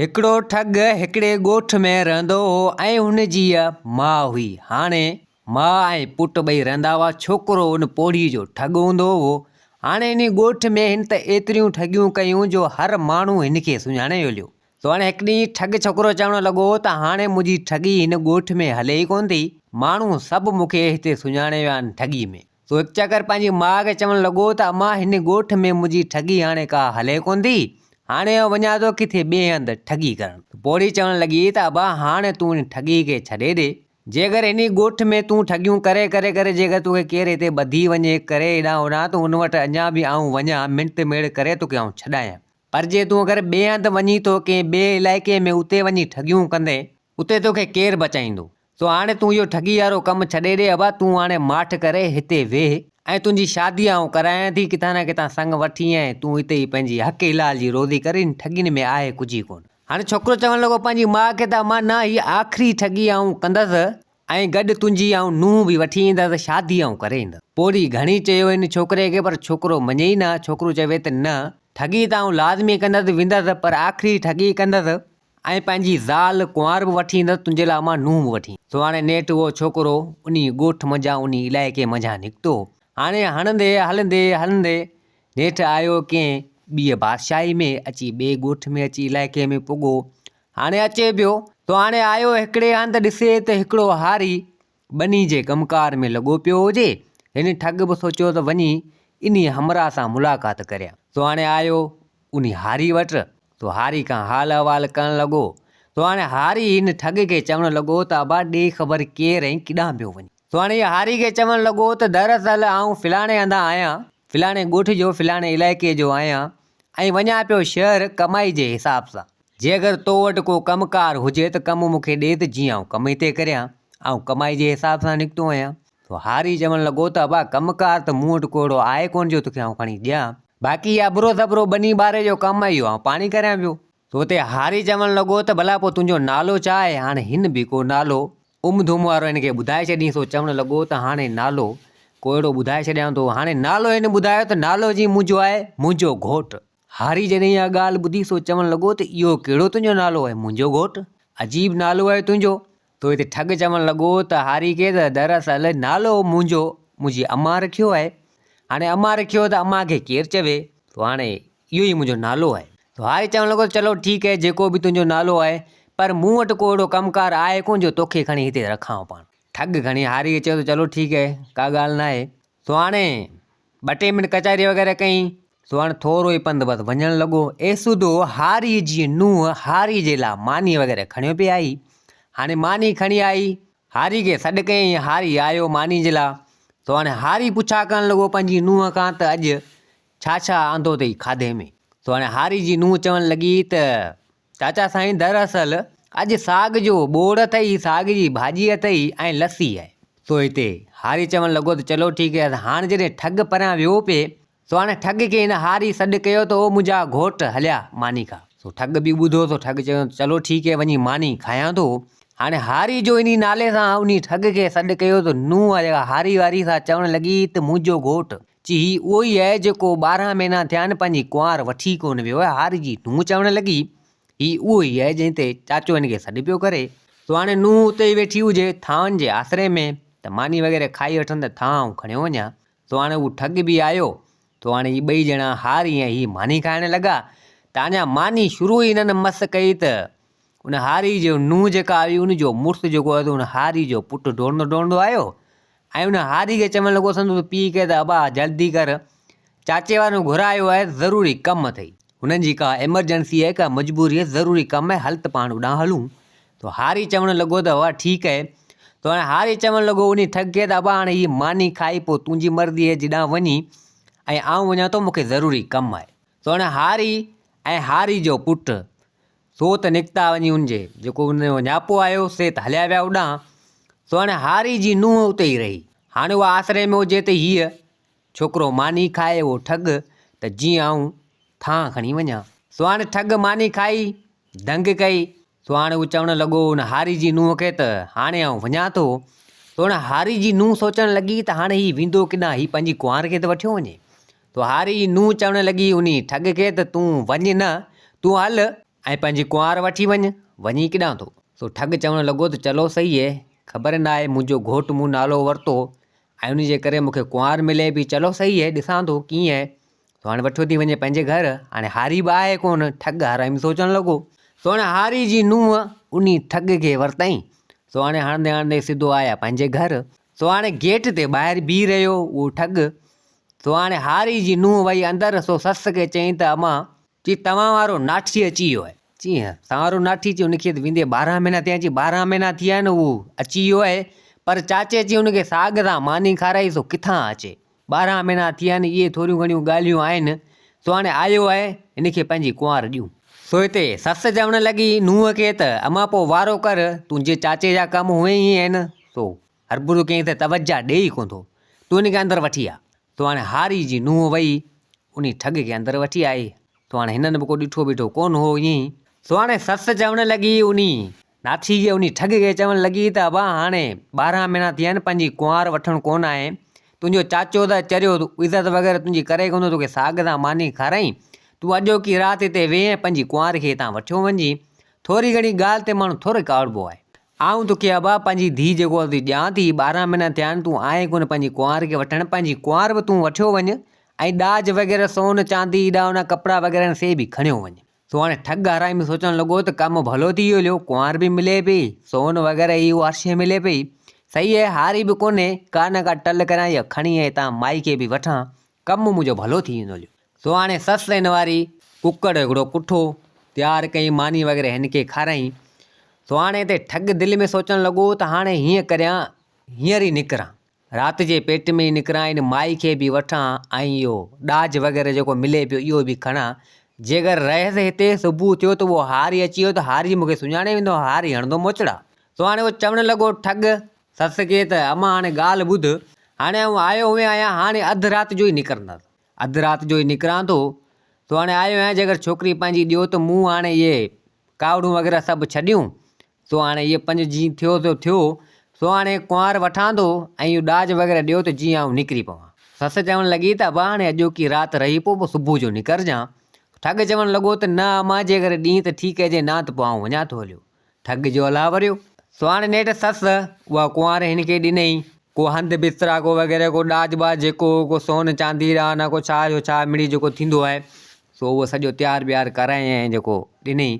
هڪڙو ٺڳ هڪڙي ڳوٺ ۾ رهندو هو ۽ هن جي ماء هئي. هاڻي ماء ۽ پٽ ٻئي رهندا هئا. ڇوڪرو ان پوڙهي جو ٺڳ هوندو هو. هاڻي انهي ڳوٺ ۾ هن ته ايتريون ٺڳيون ڪيون جو هر ماڻهو هن کي سڃاڻي هليو. سو هاڻي هڪ ڏينهن ٺڳ ڇوڪرو چوڻ لڳو ته هاڻي منهنجي ٺڳي هن ڳوٺ ۾ هلي ئي ڪونه ٿي. ماڻهو سڀ مون کي هتي سڃاڻي ويا آهن ٺڳي ۾. سو هڪ چڪر پنهنجي ماء کي چوڻ لڳو ته امان هن ڳوٺ ۾ منهنجي ٺڳي هاڻي ڪا هلي ڪونه ٿي، هاڻي آئون وڃان ٿو ڪٿي ٻئي هنڌ ٺڳي ڪرڻ. پوڙهي چوڻ لڳي ته ابا هاڻي تون هن ٺڳي کي ڇڏي ڏي، جيڪر هن ڳوٺ ۾ تون ٺڳيون ڪري ڪري ڪري جيڪر توکي ڪير هتي ٻڌي وڃي ڪري هيڏانهن هوڏانهن ته ان وٽ اڃا به آئون وڃان منت ميڙ ڪري توکي آئون ڇڏايان. پر جي تون اگر ٻئي هنڌ وڃين ٿو ڪنهن ٻئي علائقي ۾ اتي وڃي ٺڳيون ڪندين اتي توکي ڪير بچائيندو؟ سو هاڻي تون اهو ٺڳي وارو ڪم ڇڏي ڏي ابا، تون هاڻي ماٺ ڪري هتي ويهه ۽ تنهنجي شادي آئون ڪرايان ٿي، ڪٿان نه ڪٿان سڱ وٺي ۽ تون هتي ئي پنهنجي حق حلال جي روزي ڪر، ان ٺڳين ۾ آهي ڪجهه ئي ڪونه. هاڻي ڇوڪرو چوڻ لڳو پنهنجي ماء کي ته امان نه هي آخري ٺڳي آئون ڪندس ۽ گڏ تنهنجي آئون نونهن به وٺي ايندس، شادي آئون ڪري ايندس. پوڙهي گهڻي چيو هن ڇوڪري کي پر ڇوڪرو مڃي ئي نه، ڇوڪرو چوي ته نه ٺڳي ته آئون لازمي ڪندس ويندس پر آخري ٺڳي ڪندس، ۽ پنهنجي زال ڪنوار به وٺي ايندس، تنهنجي لاء مان نونهن به وٺي ايندس. سو هاڻي نيٺ اهو ڇوڪرو انهي ڳوٺ منجهان انهي علائقي منجهان نڪتو. هاڻي هڻندي هلندي هلندي نيٺ آيو ڪنهن ٻيء بادشاهي ۾ اچي ٻئي ڳوٺ ۾ اچي علائقي ۾ پڳو. هاڻي اچي پيو. سو هاڻي آيو هڪڙي هنڌ ڏسي ته هڪڙو هاري ٻني جي ڪم ڪار ۾ لڳو پيو هجي. هن ٺڳ به سوچيو ته وڃي انهي همراهه سان ملاقات ڪريان. سو هاڻي آيو انهي هاري وٽ. سو هاري کان حال احوال ڪرڻ لڳو. سو هاڻي هاري هن ٺڳ کي چوڻ لڳو ته ابا ڏي خبر ڪير ۽ ڪيڏانهن پيو وڃين. سو هاڻي هاري کي چوڻ لڳو ته دراصل آئون فلاڻي هنڌان آهيان، فلاڻي ڳوٺ جو فلاڻي علائقي جو آهيان ۽ وڃان پيو شهر ڪمائي جي حساب سان. جي اگر تو وٽ ڪو ڪم ڪار هجي ته ڪم مون کي ڏي ته جيئن آئون ڪم هتي ڪريان. آئون ڪمائي جي حساب سان نڪتو آهيان. سو هاري چوڻ لڳو ته ابا ڪم ڪار ته مون وٽ ڪو اهڙو آهي ڪونه جو توکي آئون کڻي ڏيان. باقي هي اڀرو سڀرو ٻني ٻاري جو ڪم آهي اهو آئون پاڻ ئي ڪريان پيو. سو اتي هاري چوڻ لڳو ته ڀلا پوء تنهنجو نالو ڇا آهي؟ هاڻي هن به ڪو نالو ام ڌم وارو هن کي ٻڌائي ڇڏين. سو چوڻ لڳو ته هاڻي نالو ڪو اهڙو ٻڌائي ڇڏيان ٿو. هاڻي نالو هن ٻڌايو ته نالو جي منهنجو آهي منهنجو گهوٽ. هاري جڏهن اها ڳالهه ٻڌي سو چوڻ لڳو ته اهو ڪهڙو تنهنجو نالو آهي منهنجو گهوٽ؟ عجيب نالو آهي تنهنجو. تو هتي ٺڳ چوڻ لڳو ته هاري کي ته دراصل نالو منهنجو منهنجي امان رکيو آهي. هاڻي امان رکيو ته امان کي ڪير چوي؟ سو هاڻي اهو ئي منهنجو نالو آهي. سو هاري چوڻ لڳو ته چلو ٺيڪ آهي جيڪو به تنهنجو نالو آهي پر مون وٽ ڪو اهڙو ڪم ڪار آهي ڪونه جو توکي کڻي هتي رکان پاڻ. ٺڳ کڻي هاري کي چيو ته چلو ٺيڪ آهي ڪا ڳالهه ناهي. سو هاڻي ٻه ٽي منٽ ڪچهري وغيره ڪئي سو هاڻي ٿورو ئي پنڌ بس وڃڻ لڳو. ايسودو هاريء جي نونهن هاريء جي لاء ماني وغيره کڻيو پئي آئي. هاڻي ماني کڻي آئي. هاري کي سڏ ڪيائين. هاري آيو ماني جي لاء. سو هاڻي هاري پڇا ڪرڻ لڳو پنهنجي نونهن کان ته اڄ ڇا ڇا آندو اٿئي کاڌي ۾؟ سو هاڻي هاري جي نونهن چوڻ لڳي ته چاچا سائين دراصل اڄ ساڳ جو ٻوڙ اٿئي، ساڳ جي ڀاڄي اٿئي ۽ لسي آهي. سو هتي هاري چوڻ لڳو ته چلو ٺيڪ آهي. هاڻ جڏهن ٺڳ پريان ويو پئي سو هاڻي ٺڳ کي هن هاري سڏ ڪيو ته او منهنجا گهوٽ هليا ماني کاء. سو ٺڳ به ٻڌو سو ٺڳ چيو ته چلو ٺيڪ آهي وڃي ماني کايان ٿو. هاڻي هاري جو انهي نالي سان انهي ٺڳ کي سڏ ڪيو ته نونهن جيڪا هاري واري سا چوڻ لڳي ته منهنجو گهوٽ چي هي اهو ئي آهي جيڪو 12 مهينا ٿيا آهن پنهنجي ڪنوار وٺي ڪونه ويو آهي. هاري جي نونهن چوڻ لڳي، هي اهو ئي آهي جنهن تي چاچو هن کي سڏ پيو ڪري. سو هاڻي نونهن اتي ئي ويٺي هجي ٿانون جي آسري ۾ ته ماني وغيره کائي وٺن ته ٿانء آئون کڻيو وڃان. سو هاڻي هو ٺڳ به آيو. سو هاڻي هي ٻئي ڄڻا هاري ۽ هي ماني کائڻ لڳا ته اڃا ماني شروع ئي هنن مس ڪئي ته ان هاري جو نونهن جيڪا هئي ان جو مڙس جيڪو هيو ان هاري جو پٽ ڊوڙندو ڊوڙندو آيو ۽ ان هاري کي چوڻ لڳو سندس پيء کي ته ابا جلدي ڪر چاچي وارن گهرايو آهي ضروري ڪم اٿئي هنن جي ڪا ايمرجنسي آهي ڪا مجبوري آهي ضروري ڪم آهي هل ته پاڻ اڏانهن هلون تو هاري چوڻ لڳو ته ابا ٺيڪ آهي تو هاڻي هاري چوڻ لڳو انهي ٺڳ کي ته ابا هاڻي هي ماني کائي پوء تنهنجي مرضي آهي جيڏانهن وڃين ۽ آئون وڃان ٿو مون کي ضروري ڪم آهي تو هاڻي هاري ۽ هاري جو پٽ سو ته نڪتا وڃي ان جي، جيڪو ان جو نياپو آيو، سي ته هليا ويا اڏانهن. سو هاڻي هاري جي نونهن اتي ئي رهي. هاڻي اها آسري ۾ هجي ته هيء ڇوڪرو ماني کائي اهو ٺڳ ته جيئن آئون ٿانء کڻي وڃان. سو هاڻي ٺڳ ماني کائي، دنگ ڪئي. سو هاڻي هو چوڻ لڳو ان هاري جي نونهن کي ته هاڻي آئون وڃان ٿو. سو هاڻي هاري جي نونهن سوچڻ لڳي ته هاڻي هي ويندو ڪيڏانهن، هي پنهنجي ڪنوار کي ته وٺيو وڃي. تو هاري جي نونهن چوڻ لڳي انهي ٺڳ کي ته تون وڃ نه، تون هل. ۽ پنهنجي ڪنوار وٺي وڃ، وڃين ڪيڏانهن ٿو؟ سو ٺڳ چوڻ لڳو ته چلو سهي اهي، خبر ناهي منهنجو گهوٽ مون نالو ورتو ۽ ان جي ڪري مون کي ڪنوار ملي پئي، چلو سهي اهي، ڏسان ٿو ڪيئن اهي. سو هاڻي وٺيو ٿي وڃي پنهنجي گهر، هاڻي هاري به آهي ڪونه، ٺڳ حرامي سوچڻ لڳو. سو هاڻي هاري جي نونهن انهي ٺڳ کي ورتائين، سو هاڻي هڻندي هڻندي سڌو آيا پنهنجي گهر. سو هاڻي گيٽ تي ٻاهر بيهي رهيو اهو ٺڳ. سو هاڻي هاري جي نونهن وئي اندر، سو سس کي چيائين ته امان! چي توهان وارو ناٺي اچي ويو آهي. چي ها توهان وارو ناٺي چي ان کي ته ويندي 12 مهينا ٿيا چي 12 مهينا ٿي ويا آهن اهو اچي ويو آهي پر چاچي چي ان کي ساڳ سان ماني کارائي سو ڪٿان اچي 12 مهينا ٿي ويا آهن اهي ٿوريون گهڻيون ڳالهيون آهن سو هاڻي آيو آهي هن کي پنهنجي ڪنوار ڏيون. سو هتي سس چوڻ لڳي نونهن کي ته امان پوء وارو ڪر تنهنجي چاچي جا ڪم هونئن ئي آهن سو هربرو ڪنهن تي توجه ڏئي ئي ڪونه ٿو تون هن کي اندر وٺي آ. سو هاڻي هاري جي نونهن وئي انهي ٺڳ کي اندر وٺي آئي. سو هاڻي هنن به ڪو ڏٺو ٻيٺو ڪونه هو ائين ئي. سو هاڻي سس چوڻ لڳي انهي ناٺي کي انهي ٺڳ کي چوڻ لڳي ته ابا هاڻي 12 مهينا ٿي ويا آهن پنهنجي ڪنوار وٺڻ ڪونه آئين تنهنجو چاچو ته چريو عزت وغيره تنهنجي ڪري ڪونه ٿو توکي ساڳ سان ماني کارائين تون اڄوڪي رات هتي ويهه ۽ پنهنجي ڪنوار کي هتان وٺيو وڃجين ٿوري گهڻي ڳالهه تي ماڻهو ٿورو ڪاوڙبو آهي. آئون توکي ابا پنهنجي ڌيء جيڪو ٿي ڏيان ٿي، 12 مهينا ٿيا آهن، تون آئين ڪونه پنهنجي ڪنوار کي وٺڻ، پنهنجي ڪنوار به تون وٺيو وڃ ۽ ڏاج وغيره سون چاندي ايڏا اوڏا ڪپڙا وغيره آهن سي به کڻيو وڃ. سو هاڻي ٺڳ حرامي سوچڻ لڳو ته ڪم ڀلو ٿي ويو هليو، ڪنوار به ملي پئي، سون وغيره اهو هر شيء ملي پئي، صحيح آهي هاري به ڪونهي، ڪا نه ڪا ٽل ڪريان يا کڻي ۽ هتان مائي کي به وٺان، ڪم منهنجو ڀلو ٿي ويندو هليو. سو هاڻي سس هن واري ڪڪڙ هڪڙو ڪٺو تيار ڪيائين، ماني وغيره هن کي کارايائين. سو هاڻي هتي ٺڳ دل ۾ سوچڻ لڳو ته هاڻي هيئن ڪريان، هينئر ئي نڪران، رات جي پيٽ ۾ ئي نڪران، ان مائي کي به وٺان ۽ اهو ڏاج وغيره جيڪو ملي پيو اهو به کڻان. جيڪر رهيس هتي، صبح ٿيو ته اهو هاري اچي ويو ته هاري مون کي سڃاڻي ويندو، هاري هڻندو موچڙا. سو هاڻي اهو چوڻ لڳو ٺڳ سس کي ته امان هاڻي ڳالهه ٻڌ، هاڻي آئون آيو هئين آهيان، هاڻي اڌ رات جو ئي نڪرندس. اڌ رات جو ئي نڪران ٿو، سو هاڻي آيو آهيان، جيڪر ڇوڪري پنهنجي ڏيو ته مون هاڻي اهي ڪاوڙون وغيره سڀ ڇڏيون، سو هاڻي اهي پنج جيئن ٿيو سو ٿيو، سو هاڻي ڪنوار وٺان ٿو ۽ اهو ڏاج وغيره ڏيو ته جيئن آئون نڪري پوان. سس چوڻ لڳي ته ابا هاڻي اڄوڪي رات رهي پو، پوء صبح جو نڪرجان. ٺڳ چوڻ لڳو ته نه امان جيڪر ڏينهن ته ٺيڪ آهي جي نه ته پوء آئون وڃان ٿو هليو. ٺڳ جو الله وريو. سو هاڻي نيٺ سس اها ڪنوار هن کي ڏنئي. ڪو هنڌ بسترا ڪو وغيره ڪو ڏاج ٻاج جيڪو هو ڪو سون چاندي رهانا ڪو ڇا جو ڇا مڙئي جيڪو ٿيندو آهي سو اهو سڄو تيار بيار ڪرائين ۽ جيڪو ڏنئي.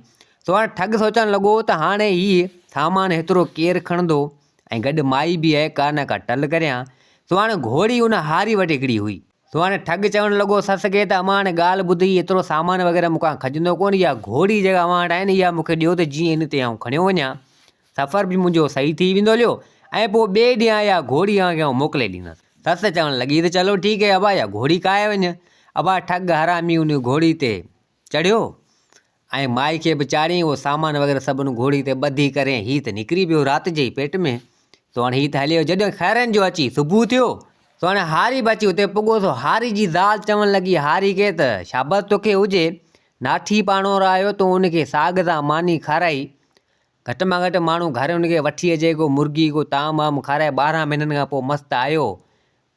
سو هاڻي ٺڳ سوچڻ لڳو ته هاڻي هي سامان هيترو ڪير کڻندو ۽ گڏ مائي به آهي ڪا نه ڪا ٽل ڪريان. سو هاڻي گهوڙي ان هاري وٽ هڪڙي هئي. سو هاڻي ٺڳ چوڻ لڳو سس کي ته امان هاڻي ڳالهه ٻڌ هي ايترو سامان وغيره مون کان کڄندو ڪونه اها گهوڙي جيڪا اوهان وٽ آهي نه اها مون کي ڏيو ته جيئن ان تي آئون کڻيو وڃان سفر به منهنجو صحيح ٿي ويندو هليو ۽ پوء ٻئي ڏينهن اها گهوڙي اوهان کي آئون موڪلي ڏيندس. سس چوڻ لڳي ته چلو ٺيڪ هي ابا اها گهوڙي ڪاهي وڃ. ابا ٺڳ حرامي ان گهوڙي تي چڙهيو ۽ مائي کي به چاڙهيائين اهو سامان وغيره سڀ ان گهوڙي تي ٻڌي ڪري هي ته نڪري پيو رات جي ئي پيٽ ۾ سو هاڻي هي ته هليو جڏهن خيرن جو اچي صبح ٿيو سو هاڻي هاري به اچي اتي پڳو سو هاري جي زال چوڻ لڳي هاري کي ته شابس توکي هجي ناٺي پاڻور آيو تون ان کي ساڳ سان ماني کارائي گهٽ مان گهٽ ماڻهو گهر ان کي وٺي اچي ڪو مرغي ڪو طعام وام کارائي 12 مهينن کان پوء مست آيو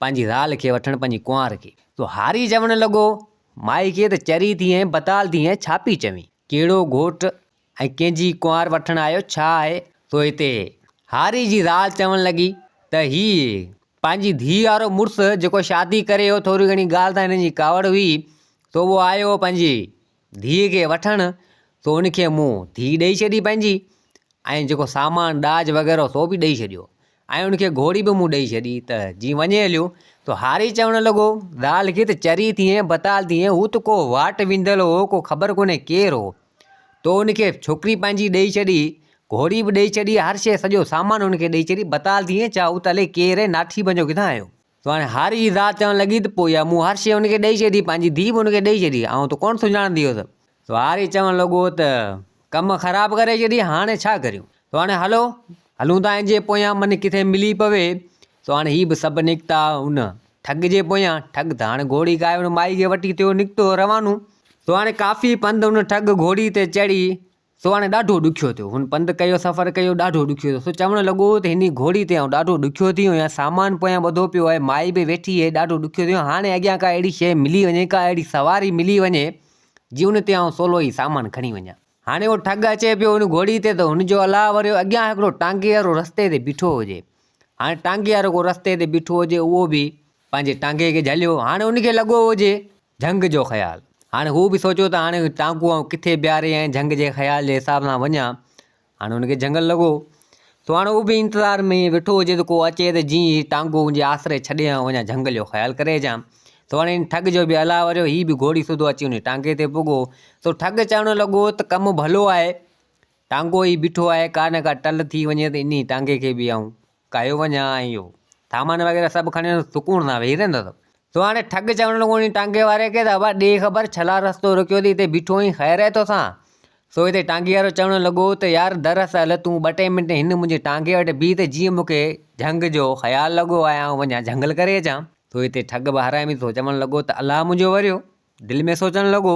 پنهنجي زال کي وٺڻ پنهنجي ڪنوار کي. سو هاري چوڻ لڳو، مائي کي ته چري ٿي ۽ بتال ٿي ۽ ڇا پئي چوين؟ ڪهڙو گهوٽ ۽ ڪنهن جي ڪنوار وٺڻ آيو ڇا آهي؟ سو هتي هاري جي زال چوڻ لڳي ته هي پنهنجي ڌيء وارو مڙس جيڪو شادي ڪري ويو ٿوري گهڻي ڳالهه تان هن جي ڪاوڙ هئي سو اهو آيو هو پنهنجي ڌيء کي وٺڻ، سو ان کي مون ڌيء ڏئي ڇڏي پنهنجي ۽ جيڪو سامان ڏاج وغيره سو به ڏئي ڇڏيو ۽ ان کي گهوڙي به مون ڏئي ڇڏي ته جي وڃي هليو. ته هاري چوڻ لڳو زال کي ته چري ٿئين بتال ٿئين هو ته ڪو واٽ ويندل هو ڪو خبر ڪونهي ڪير هو. تو ان کي ڇوڪري پنهنجي ڏئي ڇڏي، گهوڙي به ڏئي ڇڏي هر شيء سڄو سامان ان کي ڏئي ڇڏي بتال ٿئين ڇا هو ته الائي ڪير ۽ ناٺي بنجو ڪٿان آيو. سو هاڻي هاري جي ذات چوڻ لڳي ته پوء اها مون هر شيء هن کي ڏئي ڇڏي، پنهنجي ڌيء به هن کي ڏئي ڇڏي، آئون ته ڪونه سڃاڻندي هيس. سو هاري چوڻ لڳو ته ڪم خراب ڪري ڇڏي، هاڻي ڇا ڪريون؟ سو هاڻي هلو، هلون ٿا هن جي پويان، من ڪٿي ملي پوي. سو هاڻي هي به سڀ نڪتا ان ٺڳ جي پويان، ٺڳ ته هاڻي گهوڙي ڪاهي ان مائي کي وٺي ٿيو نڪتو روانو. سو هاڻي ڪافي پنڌ ان ٺڳ گهوڙي تي چڙهي سو هاڻي ڏاڍو ڏکيو ٿيو. هن پنڌ ڪيو، سفر ڪيو، ڏاڍو ڏکيو ٿيو. سو چوڻ لڳو ته هن گهوڙي تي آئون ڏاڍو ڏکيو ٿي ويو آهيان، سامان پويان ٻڌو پيو آهي، مائي به ويٺي آهي، ڏاڍو ڏکيو ٿيو آهيان، هاڻي اڳيان ڪا اهڙي شيء ملي وڃي، ڪا اهڙي سواري ملي وڃي، جي ان تي آئون سولو هي سامان کڻي وڃان. هاڻي اهو ٺڳ اچي پيو ان گهوڙي تي ته هن جو الله وريو اڳيان هڪڙو ٽانگي وارو رستي تي بيٺو هجي. هاڻي ٽانگي وارو ڪو رستي تي بيٺو هجي اهو به پنهنجي ٽانگي کي جهليو. هاڻي ان کي لڳو هجي جهنگ جو خيال. هاڻي هو به سوچيو ته هاڻي ٽانگو آئون ڪٿي بيهاري ۽ جهنگ جي خيال جي حساب سان وڃان. هاڻي هن کي جهنگل لڳو. سو هاڻي هو به انتظار ۾ ائين ويٺو هجي ته ڪو اچي ته جيئن هي ٽانگو ان جي آسري ڇڏي آئون وڃان جهنگل جو خيال ڪري اچان. سو هاڻي هن ٺڳ جو به الله وريو، هي به گهوڙي سوڌو اچي ان ٽانگي تي پڳو. سو ٺڳ چوڻ لڳو ته ڪم ڀلو آهي، ٽانگو ئي بيٺو آهي، ڪا نه ڪا ٽل ٿي وڃي ته انهي ٽانگي کي به آئون ڪاهيو وڃان ۽ اهو سامان وغيره سڀ کڻي سڪون سان ويهي رهندس. سو هاڻي ٺڳ چوڻ لڳو انهي ٽانگي واري کي ته ابا ڏي خبر ڇلا رستو رڪيو اٿئي هتي بيٺو آهين خير آهي توسان؟ سو هتي ٽانگي وارو چوڻ لڳو ته يار دراصل تون ٻه ٽي منٽ هن منهنجي ٽانگي وٽ بيهه ته جيئن مون کي جهنگ جو خيال لڳو آهي آئون وڃان جهنگل ڪري اچان. سو هتي ٺڳ به حرامي ٿو چوڻ لڳو ته الله منهنجو وريو. دل ۾ سوچڻ لڳو.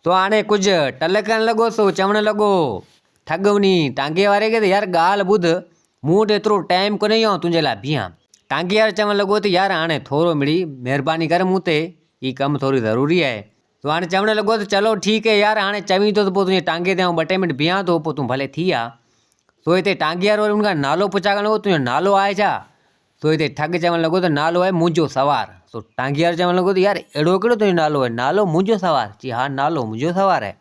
سو هاڻي ڪجهه ٽل ڪرڻ لڳو سو چوڻ لڳو ٺڳ انهي ٽانگي واري کي ته يار ڳالهه ٻڌ مون وٽ ايترو ٽائيم ڪونهي جو آئون تنهنجي لاء بيهان. ٽانگي وارو چوڻ لڳو ته يار هاڻي ٿورو مڙئي مهرباني ڪر مون تي هي ڪم ٿوري ضروري آهي. سو هاڻي چوڻ لڳو ته چلو ٺيڪ هي يار هاڻي چوين ٿو ته پوء تنهنجي ٽانگي تي آئون ٻه ٽي منٽ بيهان ٿو پوء تون ڀلي ٿي آ. سو هتي ٽانگي وارو وري ان کان نالو پڇا ڪرڻ لڳو تنهنجو نالو آهي ڇا؟ سو هتي ٺڳ چوڻ لڳو ته نالو آهي منهنجو سوار. سو ٽانگي وارو چوڻ لڳو ته يار اهڙو ڪهڙو تنهنجو نالو آهي نالو منهنجو سوار؟ چي ها نالو منهنجو سوار آهي.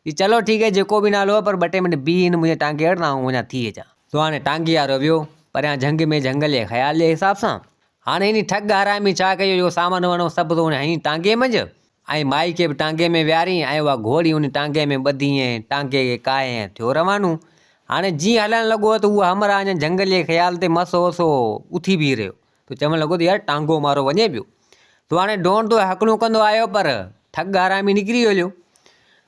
چي چلو ٺيڪ هي جيڪو به نالو آهي پر ٻه ٽي منٽ بيهه هن منهنجي ٽانگي وٽ ته آئون وڃان ٿي اچان. سو هاڻي ٽانگي وارو ويو پريان جهنگ ۾ جهنگل جي خيال جي حساب سان. هاڻي هن ٺڳ حرامي ڇا ڪيو جو سامان وامان سڀ ٿو هنئين ٽانگي منجهه ۽ مائي کي به ٽانگي ۾ ويهارين ۽ اها گهوڙي ان ٽانگي ۾ ٻڌي ۽ ٽانگي کي ڪاهي ۽ ٿيو روانو. هاڻي جيئن هلڻ لڳو ته اهو همراهه اڃا جهنگل جي خيال تي مس هو سو اٿي بيهي رهيو ته چوڻ لڳو ته يار ٽانگو مارو وڃي پيو. سو هاڻي ڊوڙندو ۽ هڪلون ڪندو آيو پر ٺڳ حرامي نڪري هليو.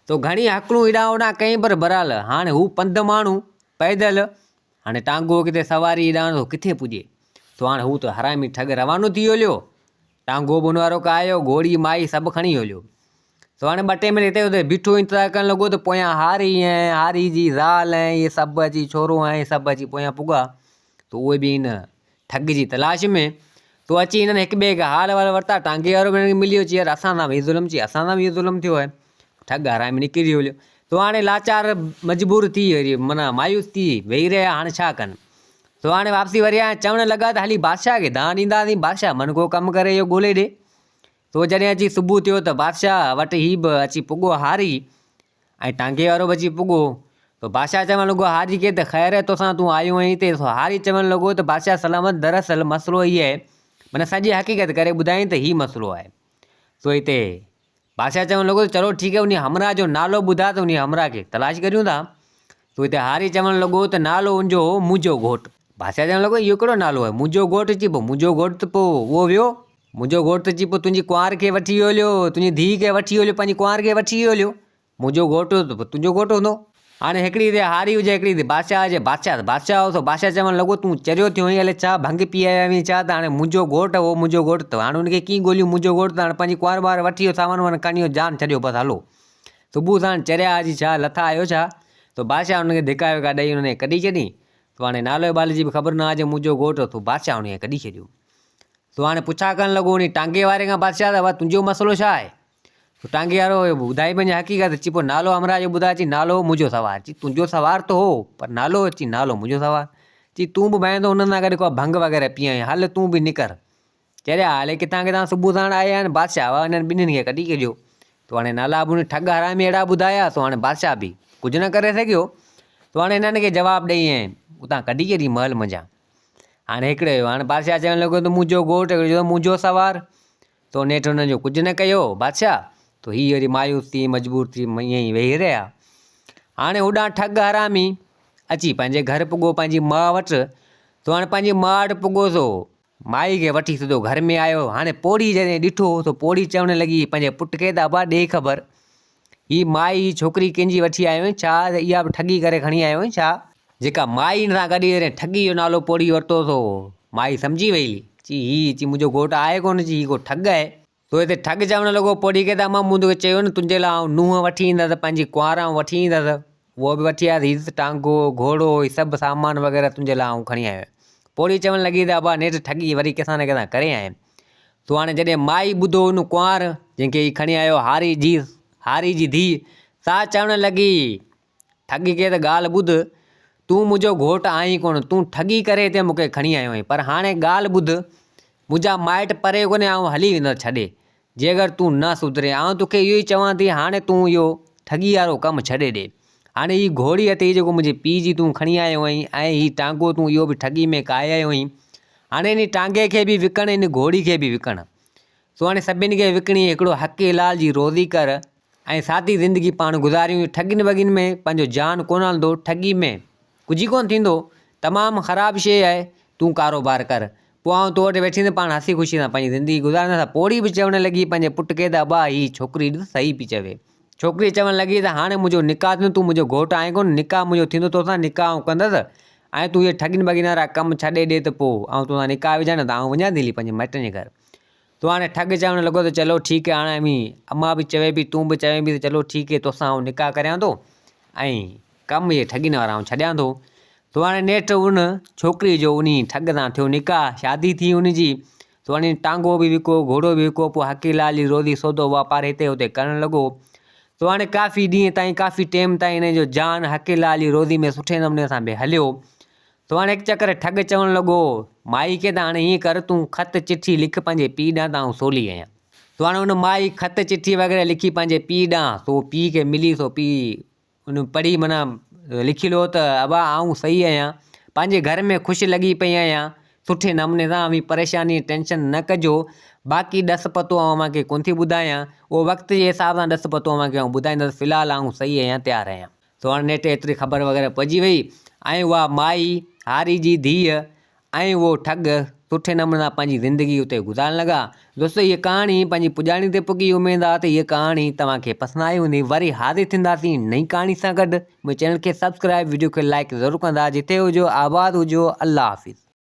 سو گهڻي هڪلون هيڏانهن هوڏانهن ڪيائين پر بهرحال هاڻي هو پنڌ ماڻهو پيدل هاڻي ٽانگو ڪٿي سواري هيڏانهن ٿو ڪٿي پڄي. سو هاڻي هو ته حرامي ٺڳ روانو ٿي هليو. ٽانگو به ان وارو ڪاهيو، گهوڙي، مائي سڀ کڻي هليو. سو هاڻي ٻه ٽي منٽ هتي هتي بيٺو انتظار ڪرڻ لڳو ته پويان هاري ۽ هاري جي زال ۽ اهي سڀ اچي ڇورو ۽ سڀ اچي پويان پڳا ته اهي به هن ٺڳ جي تلاش ۾. سو اچي هنن هڪ ٻئي کان حال احوال ورتا. ٽانگي وارو به هنن کي مليو چي يار اسان سان به هي ظلم چي اسان سان به اهو ظلم ٿيو آهي. ٺڳ حرامي نڪري هليو. سو هاڻي لاچار مجبور ٿي وري معنيٰ مايوس ٿي ويهي رهيا هاڻي ڇا ڪن. سو هاڻي واپسي وريا ۽ چوڻ لڳا ته هلي بادشاهه کي دانهن ڏينداسين، بادشاهه من ڪو ڪم ڪري اهو ڳولي ڏي. سو جڏهن اچي صبح ٿيو ته بادشاهه وٽ هي به اچي پڳو هاري ۽ ٽانگي وارو به اچي پڳو. سو بادشاهه چوڻ لڳو هاري کي ته خير آهي توسان تون آيو آهين هتي. سو هاري چوڻ لڳو ته بادشاهه سلامت دراصل مسئلو هي آهي معنيٰ سڄي حقيقت ڪري ٻڌائين ته هي مسئلو آهي. سو هتي بادشاهه چوڻ لڳو ته چلو ٺيڪ آهي انهي همراهه جو نالو ٻڌاء ته انهي همراهه کي تلاش ڪريون ٿا. سو هتي هاري چوڻ لڳو ته نالو ان جو هو منهنجو گهوٽ. بادشاهه چوڻ لڳو اهو ڪهڙو نالو آهي منهنجو گهوٽ چي پوء منهنجو گهوٽ ته پوء اهو ويو منهنجو گهوٽ ته چي پوء تنهنجي ڪنوار کي وٺي ويو هليو تنهنجي ڌيء کي وٺي ويو هليو پنهنجي ڪنوار کي وٺي ويو هليو منهنجو گهوٽ هو ته پوء تنهنجو گهوٽ هوندو. هاڻي هڪڙي تي هاري هجي هڪڙي تي بادشاهه هجي بادشاهه ته بادشاهه هو سو بادشاهه چوڻ لڳو تون چريو ٿيو آهين الائي ڇا ڀنگ پي آيو آهين ڇا ته هاڻي منهنجو گهوٽ هو منهنجو گهوٽ ته هاڻي ان کي ڪيئن ڳوليون منهنجو گهوٽ ته هاڻي پنهنجي ڪنوار ٻار وٺي ويو سامان وامان کڻي ويو جان ڇڏيو بس هلو صبح ساڻ چريا اچي ڇا لٿا آهيو ڇا سو بادشاهه انهن کي ڌڪا وڪا ڏئي انهن کي ڪڍي ڇڏين سو هاڻي نالي ٻالي جي به خبر نه آهي جو منهنجو گهوٽ هو سو بادشاهه انهن کي ڪڍي ڇڏيو سو هاڻي پڇا ڪرڻ لڳو انهي ٽانگي واري کان بادشاهه ته ابا تنهنجو مسئلو ڇا آهي تو ٽانگي وارو ٻڌائي پنهنجي حقيقت چي پوء نالو همراهه جو ٻڌاء چي نالو منهنجو سوار چي تنهنجو سوار ته هو پر نالو چي نالو منهنجو سوار چي تون به ڀانئين ٿو انهن سان گڏ ڪو ڀنگ وغيره پي آيو آهين هل تون به نڪر چريا هالي ڪٿان ڪٿان صبح ساڻ آيا آهن بادشاهه هئا انهن ٻنهين کي ڪڍي ڇڏيو تو هاڻي نالا به ٺڳ حرامي اهڙا ٻڌايا سو هاڻي بادشاهه به ڪجهه نه ڪري سگهيو تو هاڻي هنن کي جواب ڏئي ۽ اتان ڪڍي ڇڏي محل منجهان هاڻي هڪڙي هاڻي بادشاهه چوڻ لڳو ته منهنجو گهوٽ هڪڙي چيو منهنجو سوار تو نيٺ انهن جو ڪجهه نه ڪيو، بادشاهه! تو هي وري مايوس ٿي، مجبور ٿي ائين ئي ويهي رهيا. هاڻي هوڏانهن ٺڳ حرامي اچي پنهنجي گهر پڳو پنهنجي ماء وٽ. سو هاڻي پنهنجي ماء وٽ پڳو سو مائي کي وٺي سڌو گهر ۾ آيو. هاڻي پوڙهي جڏهن ڏٺو سو پوڙهي چوڻ لڳي پنهنجي پٽ کي ته ابا ڏي خبر، هي مائي هي ڇوڪري ڪنهن جي وٺي آيو آهين؟ ڇا اها به ٺڳي ڪري کڻي آيو آهين ڇا؟ جيڪا مائي هن سان گڏ هئي تنهن ٺڳي جو نالو پوڙهي ورتو سو مائي سمجهي وئي چي هي چي منهنجو گهوٽ آهي ڪونه چي هي ڪو ٺڳ آهي. سو هتي ٺڳ چوڻ لڳو پوڙهي کي ته امان مون توکي چيو نه تنهنجي لاء آئون نونهن وٺي ايندس پنهنجي ڪنوار آئون وٺي ايندس اهو به وٺي آيس هي ڏس ٽانگو گهوڙو هي سڀ سامان وغيره تنهنجي لاء آئون کڻي آيو آهيان. پوڙهي چوڻ لڳي ته ابا نيٺ ٺڳي وري ڪنهن سان نه ڪنهن سان ڪري آئين. سو هاڻي جڏهن مائي ٻڌو ان ڪنوار جنهن کي هي کڻي آيو هاري جي هاري جي ڌيء سا چوڻ لڳي. ٺڳ کي ته ڳالهه ٻڌ، تون منهنجو گهوٽ آهين ڪونه، تون ٺڳي ڪري هتي مون کي کڻي آيو آهين، پر هاڻي ڳالهه ٻڌ، منهنجا مائٽ پري ڪونهي، آئون هلي ويندس ڇڏي، جي اگر تون نه سڌرين. آئون توکي اهو ئي چوان ٿي، هاڻي تون اهو ٺڳي وارو ڪم ڇڏي ڏي. هاڻي هي گهوڙي اٿئي جيڪو منهنجي پيء جي تون کڻي آيو آهين ۽ هي ٽانگو تون اهو به ٺڳي ۾ ڪاهي آيو آهين. هاڻي انهي ٽانگي کي به وڪڻ، انهي گهوڙي کي به وڪڻ. سو هاڻي سڀني کي وڪڻي هڪڙو حق حلال جي روزي ڪر ۽ سادي زندگي پاڻ گذاريون. ٺڳين وڳين ۾ پنهنجو جان ڪونه هلندو، ٺڳي ۾ ڪجهه ئي ڪونه ٿيندو، تمام خراب شيء آهي، تون ڪاروبار ڪر. پوء آئون تو وٽ ويٺي ته پاڻ هسي خوشي سان پنهنجي زندگي گذارينداسين. پوڙهي به چوڻ لڳي پنهنجي پٽ کي ته ابا هي ڇوڪري ڏس صحيح پئي چوي. ڇوڪري چوڻ لڳي ته هاڻي منهنجو نڪاح ٿيندو، تون منهنجو گهوٽ آهين ڪونه، نڪاح منهنجو ٿيندو توسان، نڪاح آئون ڪندس ۽ تون اهي ٺڳين ٻڳين وارا ڪم ڇڏي ڏي ته پوء آئون توسان نڪاح وجهان نه ته آئون وڃان ٿي هلي پنهنجي مائٽن جي گهر. تو هاڻي ٺڳ چوڻ لڳو ته چلو ٺيڪ هي هاڻي اوهين امان به چوي پئي تون به چوين پئي ته چلو ٺيڪ هي توسان آئون نڪاح ڪريان ٿو ۽ ڪم اهي ٺڳين وارا آئون ڇڏيان ٿو. تو هاڻي نيٺ ان ڇوڪري جو انهي ٺڳ سان ٿيو نڪاح، شادي ٿي ان جي. تو هاڻي ٽانگو به وڪو، گهوڙو به وڪو، پوء حقي لال جي روزي سودو واپار هتي هتي ڪرڻ لڳو. تو هاڻي ڪافي ڏينهن تائين ڪافي ٽيم تائين انهي جو جان حقي لال جي روزي ۾ سٺي نموني سان به هليو. تو هاڻي هڪ چڪر ٺڳ چوڻ لڳو، مائي کي ته هاڻي ائين ڪر تون خط چٺي لک پنهنجي پيء ڏانهن ته آئون سولي آهيان. تو هاڻي ان مائي خط چٺي وغيره لکي پنهنجي پيء ڏانهن، سو پيء کي ملي سو پيء ان پڙهي معنيٰ لکي لو ته ابا آئون صحيح آهيان، پنهنجي گهر ۾ خوش لڳي پئي آهيان، سٺي نموني سان اوهين پريشاني ۽ ٽينشن نه ڪجو، باقي ڏس پتو آئون اوهان کي ڪونه ٿي ٻڌايان، اهو وقت جي حساب سان ڏس پتو اوهان کي آئون ٻڌائيندس، في الحال آئون صحيح آهيان تيار آهيان. سو هاڻي نيٺ ايتري خبر وغيره پئجي وئي ۽ اها مائي هاري جي ڌيء ۽ اهو ٺڳ سٺي نموني سان پنهنجي زندگي اتي گذارڻ لڳا. دوستو هيء ڪهاڻي پنهنجي پڄاڻي تي پڳي اميد آ ته هيء ڪهاڻي توهان کي پسند آئي هوندي وري حاضر ٿينداسين نئين ڪهاڻي سان گڏ منهنجي چينل کي سبسڪرائب وڊيو کي لائيڪ ضرور ڪندا جتي هجو آباد هجو الله حافظ.